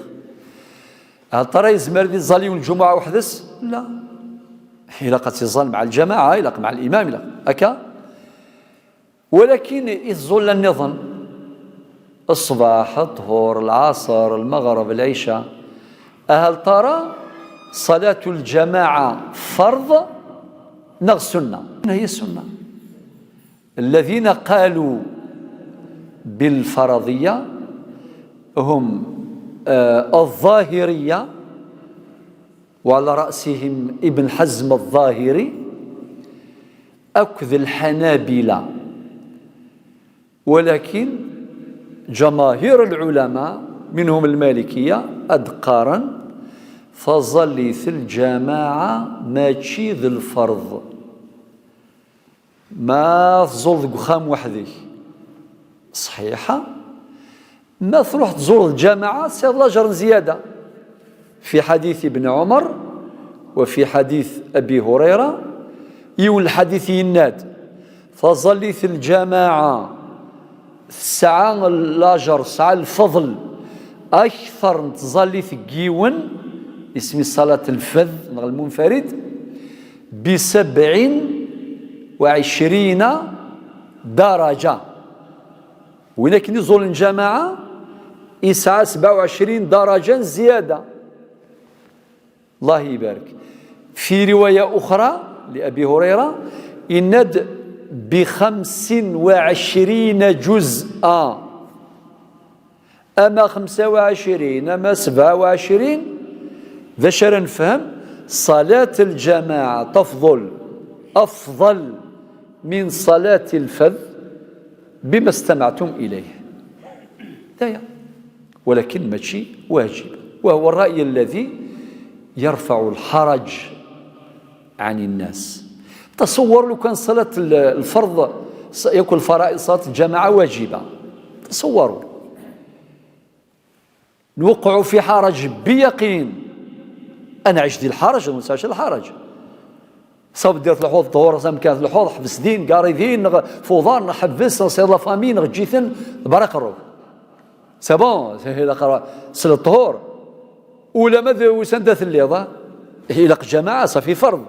هل ترى يزمر ذي الظالي والجمعة وحدس؟ لا. إلا قد يظل مع الجماعة، إلا مع الإمام، إلا هكا. ولكن الظل النظن، الصباح، الظهر، العصر، المغرب، العشاء، هل ترى صلاة الجماعة فرض نغ سنة؟ هي السنة. الذين قالوا بالفرضية هم، آه، الظاهرية، وعلى رأسهم ابن حزم الظاهري، أكد الحنابلة. ولكن جماهير العلماء، منهم المالكية، أدقارا فظلت الجماعة ماشي ذي الفرض. ما تزور ديك وخام وحدك صحيحة، ما تروح تزور الجماعة سير لاجر زيادة. في حديث ابن عمر وفي حديث أبي هريرة، يقول الحديث يناد: فظلت الجماعة تسعى لاجر، تسعى الفضل أكثر من تظلت قيون، اسم صلاة الفذ، المنفرد، بسبع وعشرين درجة. ولكن يزول الجماعة يسعى سبعة وعشرين درجة زيادة. الله يبارك. في رواية أخرى لأبي هريرة، إند بخمس وعشرين جزءا، أما خمسة وعشرين، أما سبعة وعشرين، ذا شرا نفهم، صلاة الجماعة تفضل، أفضل من صلاة الفذ بما استمعتم إليه. دايا. ولكن ماشي واجب، وهو الرأي الذي يرفع الحرج عن الناس. تصور لو كان صلاة ال-، الفرض، ص-، يكون الفرائض صلاة الجماعة واجبة. تصوروا. نوقعوا في حرج بيقين. أنا عشت دي الحرج، ما ننساش الحرج. صاب دير الحوض طهور، زعما كانت الحوض، حبس دين، قاري دين، نغ-، فوضى، نحبس، نصير لا فامي، نغجيثن، برا قروب. سي بون، سي لا قرا-، سل الطهور. ولا ما ذ-، وسان دات الليضة؟ إلا جماعة، صافي فرض.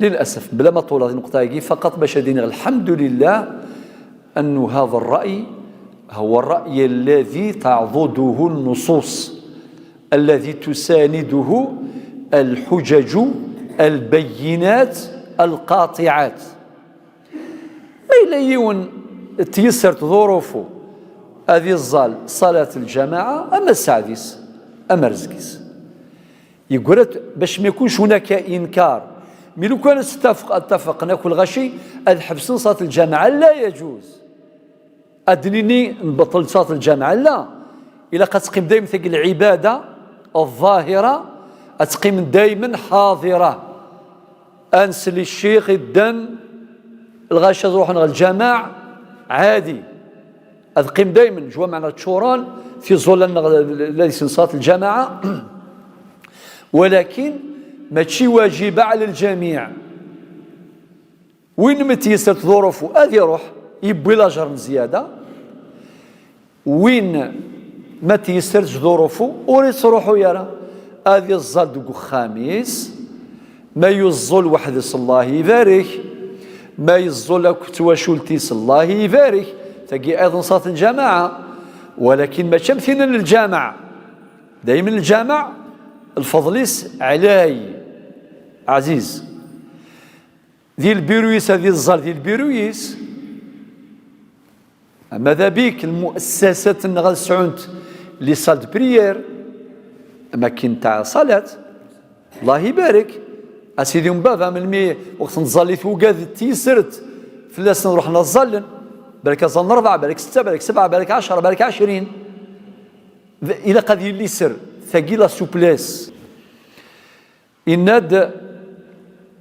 للأسف، بلا ما طول هذه النقطة هي فقط باش أدينغ الحمد لله أن هذا الرأي هو الرأي الذي تعضده النصوص، الذي تسانده الحجج البينات القاطعات. ما إلا يون تيسرت ظروفه هذه الزال صلاة الجماعة، أما السعديس، أما رزقيس. يقولت باش ما يكونش هناك إنكار. مي لو كان اتفق، اتفقنا كل غشي، الحبس صلاة الجماعة لا يجوز. أدنيني نبطل صلاة الجماعة، لا. إلا قد تقيم دايما ثقل العبادة الظاهرة، أتقيم دايما حاضرة. أنسلي الشيخ الدن الغاشة روحنا الجماع عادي. أتقيم دايما جوا معنا تشوران في ظل الذي صلاة الجماعة. ولكن ماشي واجبة على الجميع. وين ما تيسرت ظروفه، هذه يروح يبوي لاجر زيادة. وين ما تيسرت ظروفه، وريت روحه يرى. هذه الزال دوك خامس، ما يزول وحدس الله يبارك، ما يزول لك تواشولتيس الله يبارك. تجي أيضا صلاة الجماعة، ولكن ما تمثيل للجامع. دايما الجامع الفضليس علي عزيز. ذي البيرويس، هذه الزال ذي البيرويس. أما ذا بيك المؤسسات النغاز سعونت لي سال دو بريير، أما كنت صلاة، الله يبارك. أسيدي أم بابا من المي وقت نزالي توقاد تيسرت في الناس نروح نزالن. بالك زال أربعة، بالك ستة، بالك سبعة، بالك عشرة، بالك عشرين. إلا قد يلي سر ثقيلة سوبليس. إناد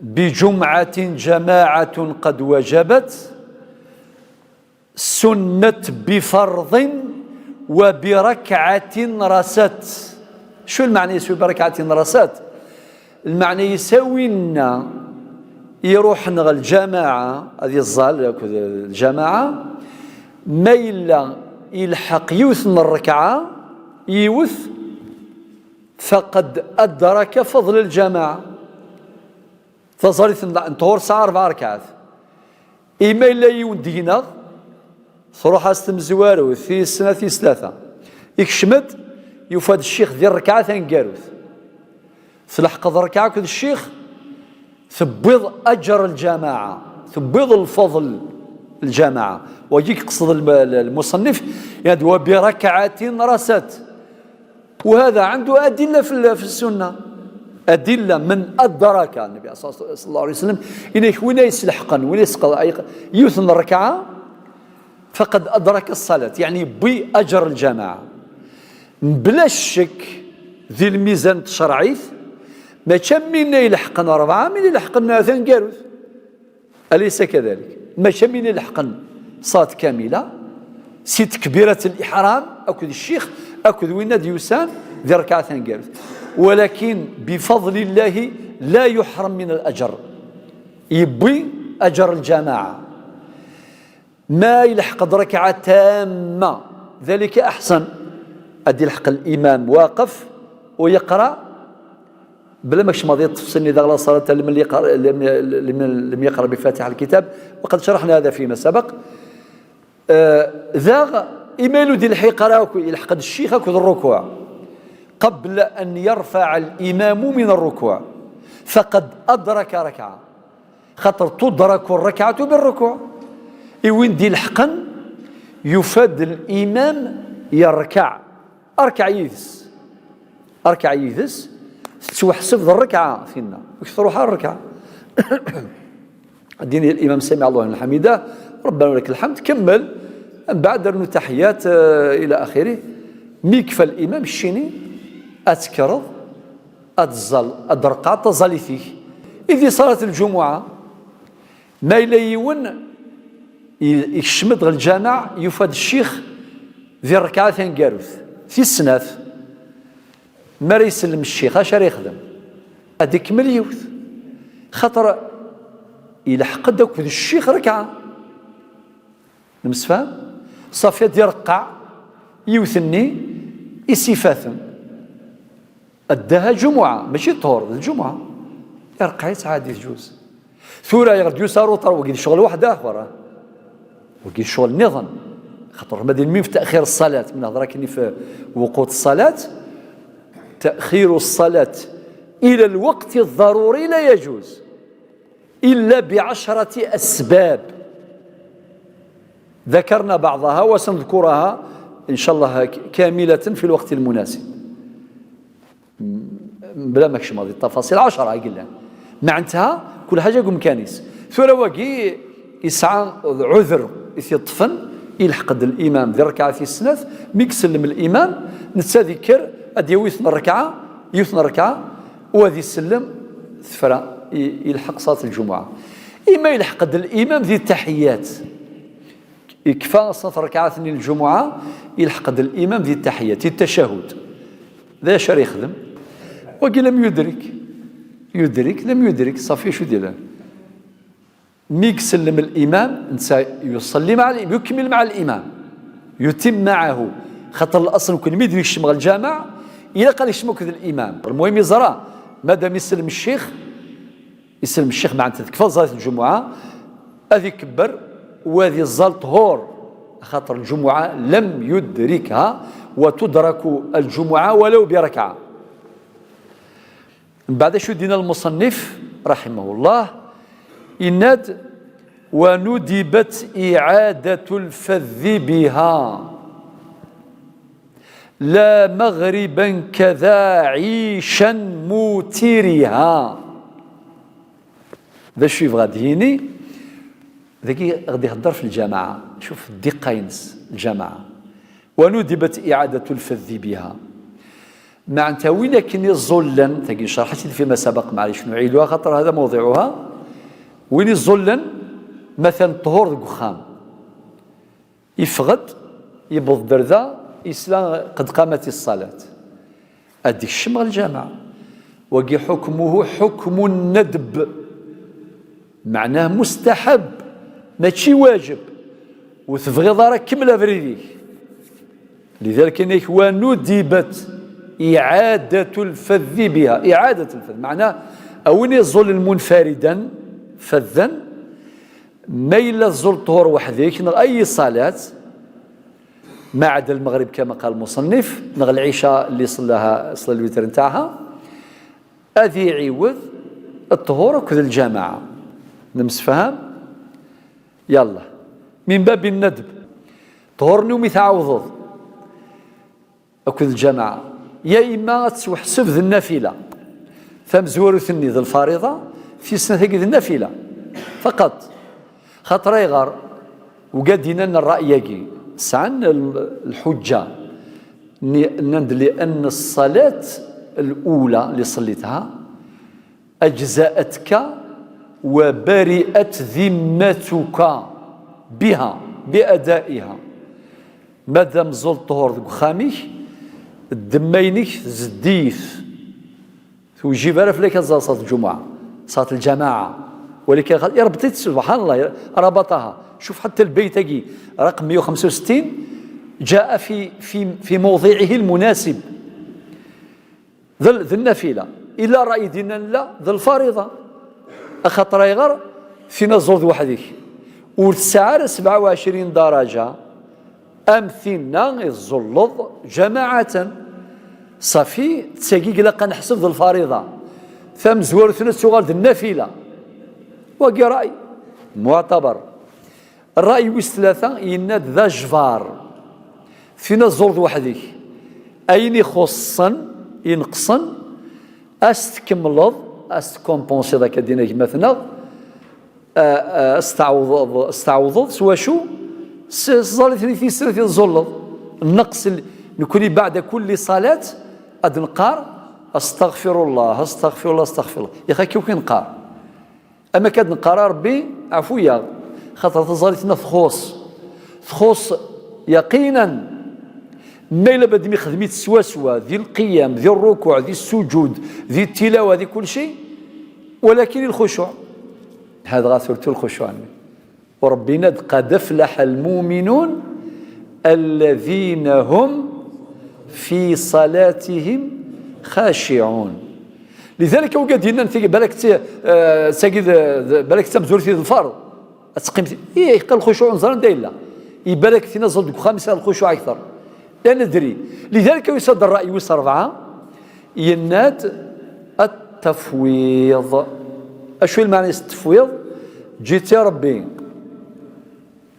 بجمعة جماعة قد وجبت، سنة بفرض وبركعة رست. شو المعنى يسوي بركعة رست؟ المعنى يساوي لنا يروح نغ الجماعة، هذه الزال، الجماعة، ما إلا يلحق يوث من الركعة، يوث فقد أدرك فضل الجماعة. تزاليت نطهر ساعة أربع ركعات. إما إلا يون دينغ، تروح أستمزوارو، في السنة، في ثلاثة. يكشمد، يفاد الشيخ ذي الركعة ثانقاروث. تلحق الركعة كذ الشيخ، تبيض أجر الجماعة، تبيض الفضل الجماعة. ويجيك قصد الم-، المصنف، يعني، وبركعة رست. وهذا عنده أدلة في ال-، في السنة، أدلة من أدرك النبي صلى الله عليه وسلم، إنك وين يسلحقن، وين يسقط، يوثن الركعة، فقد أدرك الصلاة، يعني بي أجر الجماعة. بلا الشك ذي الميزان تشرعيث، ما كان من يلحقن أربعة، من يلحقن ثنقاروث. أليس كذلك؟ ماشي من يلحقن صلاة كاملة، سي تكبيرة الإحرام، أكد الشيخ، أكد وين ديوسان، ذي ركعة ثانقاروث. ولكن بفضل الله لا يحرم من الأجر. يبوي أجر الجماعة. ما يلحق ركعة تامة، ذلك أحسن. أدي يلحق الإمام واقف ويقرأ بلا ماكش ماضي تفصلني داغ لا صلاة لمن يقرأ، لم، لمن لم يقرأ بفاتحة الكتاب، وقد شرحنا هذا فيما سبق. آه، ذاغ إيميلو دي الحقرة يلحق الشيخ أكد الركوع قبل أن يرفع الإمام من الركوع، فقد أدرك ركعة. Xaṭer tudraku rrakɛatu birrukuɛ. I win d-ilḥqen, yufa-d limam yerkeɛ, rkeɛ yid-s. Rkeɛ yid-s, tettwaḥseb d rrekɛa, tinna. Ur k-truḥ ara rrekɛa. Ad d-yini limam: "Samiɛ Allahu liman ḥamidah, Rabbana wa lakal ḥamd", kemmel. Mbeɛd rnu taḥiyat, eh, ila axirih. Mi yekfa limam, keččini ad tekkreḍ, ad tẓal, ad d-reqqɛeḍ taẓalit-ik. I di ṣalat lǧumuɛa, ma yella yiwen i-, ikcem-d ɣer lǧameɛ, yufa-d ccix di rrekɛa taneggarut, tis snat, mi ara isellem ccix, acu ara yexdem? Ad ikemmel yiwet, xaṭer ilḥeq-d akked ccix rrekɛa. Nemsefham? Ṣafi ad ireqqeɛ yiwet-nni i s-ifaten. Addaha ǧumuɛa, mačči ṭhur, d lǧumuɛa. Ireqqeɛ-itt ɛadi, tjuz. Tura iɣer d-yusa ruṭar, wagi d ccɣel waḥed axer. Wagi d ccɣel nniḍen. Xaṭer ma d ilmim fi taxir ṣṣalat, ma nehḍer akken fi wuqut ṣṣalat, تأخير الصلاة إلى الوقت الضروري لا يجوز إلا بعشرة أسباب ذكرنا بعضها وسنذكرها إن شاء الله ك-، كاملة في الوقت المناسب. بلا ما كشم هذه التفاصيل، عشرة قلنا. معناتها كل حاجة قم كانيس. ثورة وقي يسعى عذر يطفن، يلحق الإمام ذي الركعة في السنة، ميكسل من الإمام، نتساذكر، أديويث من الركعة، يوث من الركعة، وهذه السلم ثفرة ي-، يلحق صلاة الجمعة. إما يلحق الإمام ذي التحيات، يكفى صلاة ركعات من الجمعة، يلحق الإمام ذي التحيات، التشهد. ذا شر يخدم. وقي لم يدرك، يدرك، لم يدرك، صافي شو دير؟ ميك سلم الإمام، نسى يصلي مع الإمام، يكمل مع الإمام، يتم معه. خاطر الأصل كل ميد يشمغ الجامع، إلا قال يشمك الإمام. المهم يزرى، مادام يسلم الشيخ، يسلم الشيخ مع أنت تكفى صلاة الجمعة، أذي كبر، وأذي الزال طهور، خاطر الجمعة لم يدركها، وتدرك الجمعة ولو بركعة. من بعد شو دينا المصنف رحمه الله، إناد: "وندبت إعادة الفذ بها، لا مغربا كذا عيشا موترها". ذا شو يبغى ديني؟ ذاكي غادي يهضر في الجماعة. شوف الدقة ينس الجماعة. "وندبت إعادة الفذ بها". معناتها وين كاين الظلن، تاكي شرحت فيما سبق، معليش نعيدها خاطر هذا موضوعها. وين الظلن؟ مثلًا طهور ديك وخام. يفغد، يبض دردا، يسلا قد قامت الصلاة. أديك الشمغ الجامع. وقي حكمه حكم الندب. معناه مستحب، ماشي واجب. وتبغيض راه كمل أفريديك. لذلك إنك وندبت إعادة الفذ بها، إعادة الفذ، معناه أو إن يزول منفردا فذا، ما إلا تزول طهور وحدك، نغ أي صلاة، ما عدا المغرب كما قال المصنف، نغ العشاء اللي صلاها، صلى الوتر نتاعها، أذي عوض الطهور أكد الجماعة. نمسفهم؟ يلا. من باب الندب. طهور نومي تعوض. أكد الجماعة. يا إما تسوحسب ذي النافلة. فمزورو ثني ذي الفريضة، في سنة هيك ذي النافلة. فقط. خاطر يغار، وقادينا الرأي يجي. سعن ال-، الحجة. ن-، نند لأن الصلاة الأولى اللي صليتها أجزأتك وبرئت ذمتك بها، بأدائها. مادام زول الطهور ديك وخامك، الدمينك زديت. توجب راه فلك صلاة الجمعة، صلاة الجماعة. ولكن قال: "يا ربطي، سبحان الله، ربطها". شوف حتى البيت هاكي رقم مية وخمسة وستين جاء في، في، في موضعه المناسب. ذا ال-، ذا النافلة. إلا رأي ديننا لا، ذا الفريضة. أخاطر يغر فينا الزرد وحدك. وتسعة سبعة وعشرين درجة. أم ثينا الزلط جماعة. صافي، تساقيك لقى نحسب ذا الفريضة. ثم زورتنا تسوغال ذا النافلة. Wagi ṛṛay muɛtabar. Ṛṛay wis tlata yenna-d d ajbar. Tina tẓureḍ weḥd-k. Ayen ixuṣṣen, ineqṣen, a s-tkemmleḍ, a s-tkumpunsiḍ akka din a gma-tneɣ, a, a s-tɛawdeḍ, s-tɛawdeḍ s wacu? S, s tẓallit-nni tis snat i tẓulleḍ. Nneqs, nekkni baɛda kulli ṣalat ad neqqar: "Astaɣfirullah, astaɣfirullah, astaɣfirullah." Yak akka i neqqar. Ama kan neqqar: "A Ṛebbi, ɛfu-yaɣ", xaṭer taẓallit-nneɣ txuṣṣ. Txuṣṣ yaqinan. Ma yella bnadem ixdem-itt swaswa, di lqiyam, di ṛṛukuɛ, di ssujud, di tilawa, di kulci, walakin i lxucuɛ. Hada ɣa turtu lxucuɛ-nni. U Ṛebbi yenna-d: "Qad aflaḥa lmuminun alladina hum fi salatihim xaciɛun." Lidalik, awgad yennan tigi, balak d ti-, eh, tagi d, d, balak d tamezwarut i d lferḍ. Ad teqqim ti-, ih, yeqqel lxucuɛ neẓran da yella. Ibalak tina tẓallit deg uxxam yesɛa lxucuɛ akter. La nedri. Lidalik, yusa-d ṛṛay wis ṛebɛa, yenna-d: "At-tafwiḍ." Acu i lmeɛna-s tafwiḍ? Ǧǧiɣ-tt i Ṛebbi.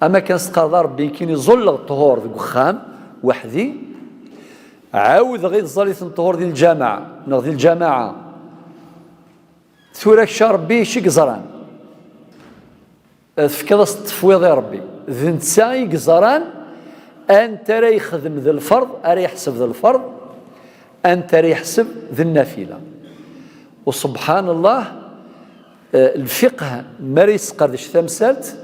Ama kan s teqqareḍ: "A Ṛebbi, nekkini ẓulleɣ ṭṭhur deg uxxam, weḥd-i, ɛawdeɣ i tẓallit n ṭṭhur di lǧameɛ, neɣ di lǧamaɛa. Tura kečč a Ṛebbi, kečč i yeẓran." Tefkiḍ-as tafwiḍ i Ṛebbi. D netta i yeẓran anta ara yexdem d lferḍ, ara yeḥseb d lferḍ, anta ara yeḥseb d nnafila. U subḥan Allah, eh, lfiqh, mi ara yesqerdec tamsalt,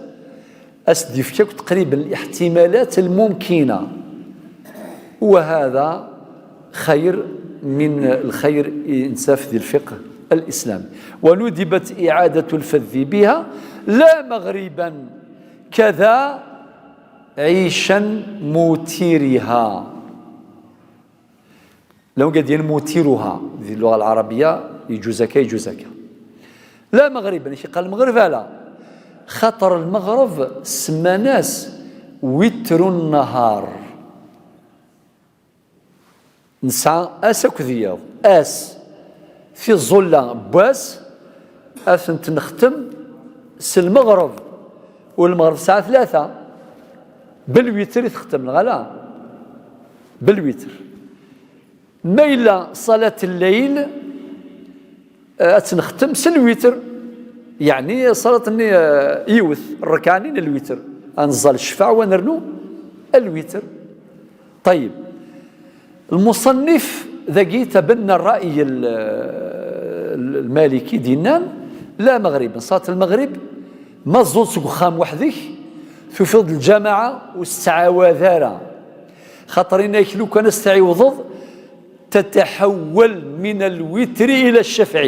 a s-d-yefk akk teqriben liḥtimalat lmumkina. وهذا خير من الخير i nettaf di lfiqh الإسلامي. وندبت إعادة الفذ بها لا مغربا كذا عيشا موترها. Law gad yan mutiruha di lluɣa lɛarabiya, yeǧuz akka, yeǧuz akka. La Meɣriben, i k-iqqar Lmeɣreb ala. Xaṭer Lmeɣreb semman-as witru nnehar. Nesɛa ass akked yiḍ. Ass, tiẓulla n wass, ad tent-nextem s Lmeɣreb. U Lmeɣreb tesɛa tlata. Belwitr i textem, neɣ ala? Belwitr. Ma yella ṣalat lleyl, eh, ad tt-nextem s lwitr. Yeɛni ṣalat-nni, eh, yiwet, rrekɛa-nni n lwitr. Ad neẓẓal ccfeɛ, wa nernu lwitr. Ṭayyeb. Lmuṣannif dagi tabenna ṛṛay l-, l-, lmaliki d-yennan, la Meɣrib. Ṣalat Lmeɣrib, ma tẓuḍ seg uxxam weḥd-k, tufiḍ-d lǧamaɛa ur s-ttɛawad ara. Xaṭer yenna-ak lukan ad s-tɛiwdeḍ, تتحول من الوتر إلى الشفع.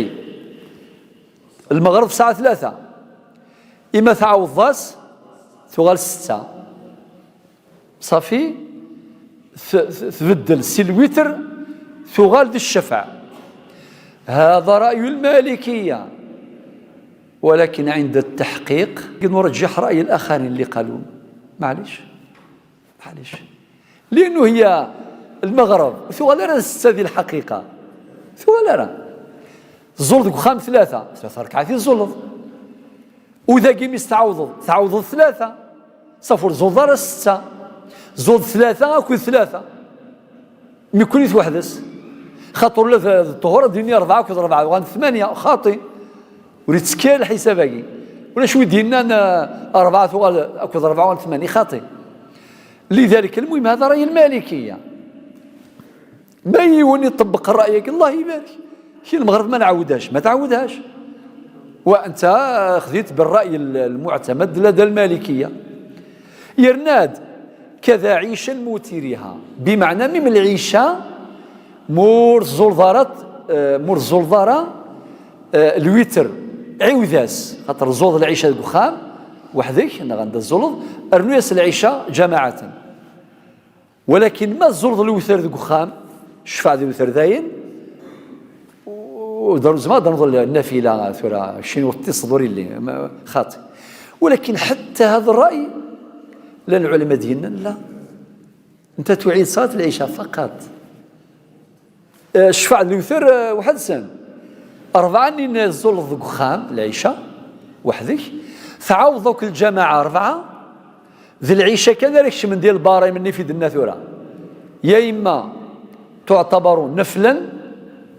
Lmeɣreb tesɛa tlata. Ima tɛawdeḍ-as, tuɣal setta. Ṣafi, t-, t-, tbeddel si lwitr, tuɣal d ccefɛ. هذا رأي المالكية. ولكن عند التحقيق نرجح رأي الآخرين اللي قالوا. معليش. معليش. لأنه هي المغرب، ثم لا نستدي الحقيقة. ثم لا. Tẓuleḍ deg uxxam tlata, tlata rkaɛat i tẓuleḍ. U dagi mi s-tɛawdeḍ, tɛawdeḍ tlata. Ṣafi ur tẓuleḍ ara setta. Tẓuleḍ tlata akked tlata. Mi kun-it weḥd-s. Xaṭer ula d, d ṭṭhur ad d-yini rebɛa akked rebɛa, uɣalen tmanya, xaṭi. Ur yettekki ara lḥisab-agi. Ulac wi d-yennan, eh, rebɛa tuɣal akked rebɛa uɣalen tmanya, xaṭi. لذلك المهم هذا رأي المالكية. Ma yiwen iṭebbeq ṛṛay-agi, Allah ibarek. Kra n lmeɣreb ma nɛawedhac, ma tɛawedhac. وأنت خذيت بالرأي ال-، المعتمد لدى المالكية. Yerna-d, كذا عيشا موترها. بمعنى, même lɛica, ma ur tẓuleḍ ara, eh, ma ur tẓuleḍ ara, eh, lwitr, ɛiwed-as. Xaṭer tẓuleḍ lɛica deg uxxam, weḥd-k, neɣ anda tẓuleḍ, rnu-yas lɛica جماعة. Walakin ma tẓuleḍ lewter deg uxxam, ccfeɛ di lewter dayen, u-, u-, zemreɣ ad d-nḍel nnafila tura, keččini ur teṭṭiseḍ ur yelli, ma-, xaṭi. Walakin ḥetta hada ṛṛay, llan lɛulama d-yennan, la. Nta tuɛid ṣalat lɛica faqat. Eh, ccfeɛ d lewter, eh, weḥd-sen. Rebɛa-nni tẓuleḍ deg uxxam, lɛica, وحدك، تعوض أكل الجماعة أربعة، ذي العيشة كان ريك من ديال الباريم اللي في دنا ثورة. يا إما تعتبر نفلا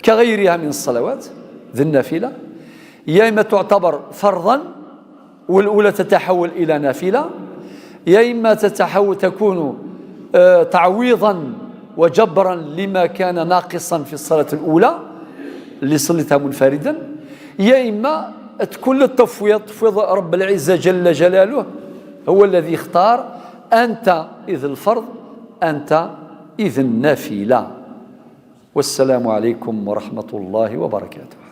كغيرها من الصلوات، ذي النافلة، يا إما تعتبر فرضا والأولى تتحول إلى نافلة، يا إما تتحول، تكون، آه، تعويضا وجبرا لما كان ناقصا في الصلاة الأولى اللي صليتها منفردا، يا إما تكون للتفويض، تفويض رب العزة جل جلاله هو الذي يختار، أنت إذ الفرض، أنت إذ النافلة. والسلام عليكم ورحمة الله وبركاته.